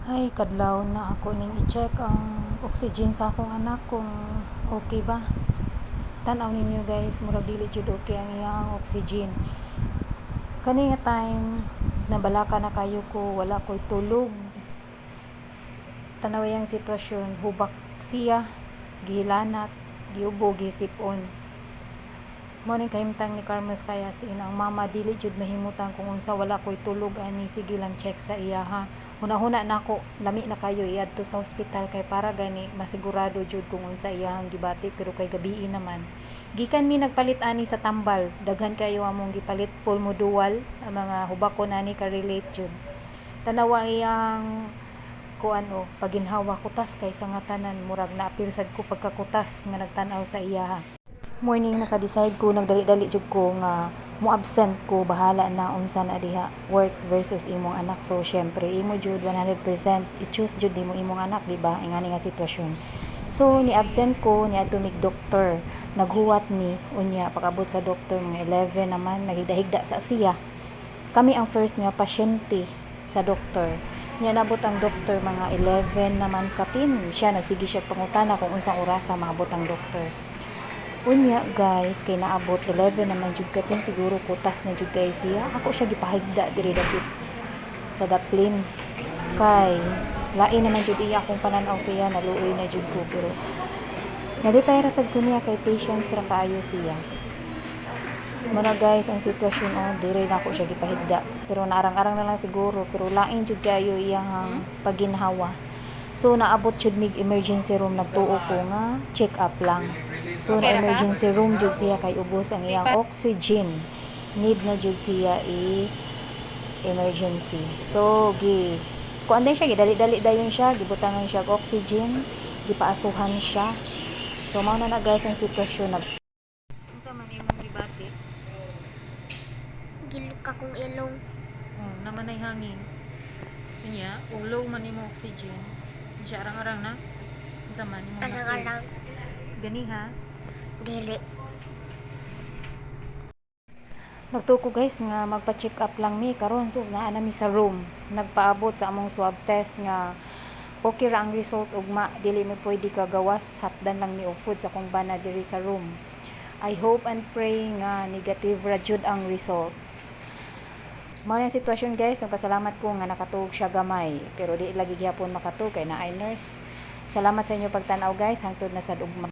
Ay, kadlawon na ako ning i-check ang oxygen sa akong anak kung okay ba. Tan-aw ninyo, guys, murag dili jud okay ang iyang oxygen. Kani nga time, nabalaka na kayo ko, wala ko'y tulog. Tanaw ang sitwasyon, hubak siya, gihilanat, giubo, gisipon. Mao ning kahimtang ni Carmel kaya as in ang mama dili jud mahimutang kung unsa. Wala ko'y tulog ani, sige lang check sa iya ha. Hunahuna nako lami na kayo iadto sa ospital kay para gani masigurado jud kung unsa iyahang gibati, pero kay gabii naman. Gikan mi nagpalit ani sa tambal, daghan kayo among gipalit, pulmodual, ang mga hubakon ani ka-relate jud. Tanawa iyang kuan o paginhawa, kutas kay sa nga tanan, murag naapil sad ko pagkakutas nga nagtan-aw sa iyaha. Morning naka-decide ko, nagdali-dali jud ko nga mo absent ko, bahala na unsa na diha, work versus imong anak. So syempre imo jud 100% i-choose jud nimo imong anak, di ba, ingani nga sitwasyon. So ni absent ko, niadto mig doktor, naghuwat mi. Unya pag-abot sa doktor, mga 11 naman, naghigda-higda sa siya. Kami ang first nga pasyente sa doktor niya. Nabot ang doktor mga 11 naman kapin. Siya nagsige siya pangutana kung unsang orasa maabot ang doktor. Unya guys, kay naabot 11 naman jud kapin, siguro kutas na jud kay siya. Ako siya gipahigda diri dapit sa daplin. Kay lain naman jud iya akong pananaw siya, naluoy na jud ko, pero nalipay ra sad ko niya kay patience ra kaayo siya. Muna guys, ang sitwasyon oh, diri na ako siya gipahigda. Pero naarang-arang na lang siguro, pero lain jud kayo iyang paginhawa. So naabot jud mig emergency room, nagtuo ko nga check up lang. So na emergency room jud siya kay ubos ang iyang oxygen. Need na jud siya i emergency. So gi kuan din siya, gidali-dali dayon siya, gibutangan siya og oxygen, gipaasuhan siya. So mao na na guys ang sitwasyon nag Unsa man imong gibati? Gilok akong ilong. Oh, naman ay hangin. Unya, ug low man imo oxygen. Siya arang-arang na. Unsa man imong na-feel? Arang-arang. Gani ha? Dili. Nagtuo ko guys nga magpa-check up lang mi karon, sus, naa na mi sa room. Nagpaabot sa among swab test nga okay ra ang result ugma, dili mi pwede kagawas, hatdan lang mi og food sa akong bana diri sa room. I hope and pray nga negative ra jud ang result. Mao na ang sitwasyon guys, nagpasalamat ko nga nakatuog siya gamay, pero di lagi gihapon makatuog kay naay nurse. Salamat sa inyo pagtan-aw guys, hangtod na sad ugma.